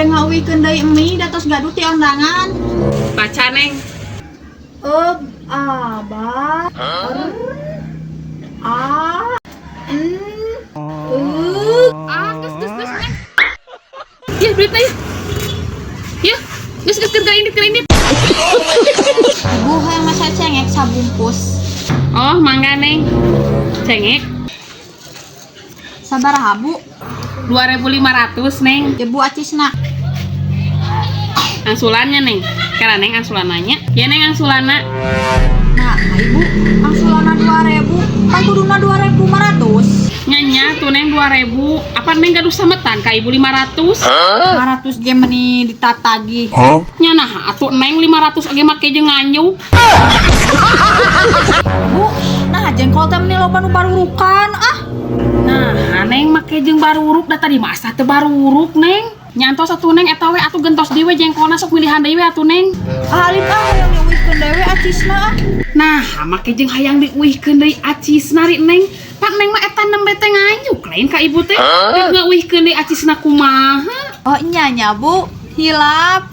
Bade ngauihkeun deui mie da tos gaduh ti ondangan. Baca, Neng. E A ba R A N E. Ah, geus, geus, geus, Neng. Ya, duitnya ya. Ya, geus, geus, keur indit, keur indit. Ibu, hayang masak cengek sabungkus. Oh, mangga, Neng. Cengek. Sabaraha, Bu? 2500, Neng. Ibu, acisna. Angsulannya, Neng. Kira, Neng, angsulananya. Ya, Neng, angsulanna. Nah, Ibu, angsulanna 2000, pan kuduna 2500. Nya tuh, Neng, 2000. Apa Neng gaduh sametan ka Ibu 500? 500 ge meni ditatagih. Nya nah atuh, Neng, 500 oge make jeung nganyu. Bu, nah jengkol teh meni loba nu barurukan ah. Nah, Neng, make jeung baruruk, da tadi mah asa teu baruruk, Neng. Nya entos atuh, Neng, eta we atuh, gentos deui we jengkolna, sok milihan deui we atuh, Neng. Ah, alit ah, hayang diuihkeun deui we acisna ah. Nah, make jeung hayang diuihkeun deui acisna ri, Neng? Pak, Neng mah eta nembe teh nganyuk lain ka Ibu teh. Rek ngauihkeun deui acisna kumaha? Oh, nya nya, Bu, hilap.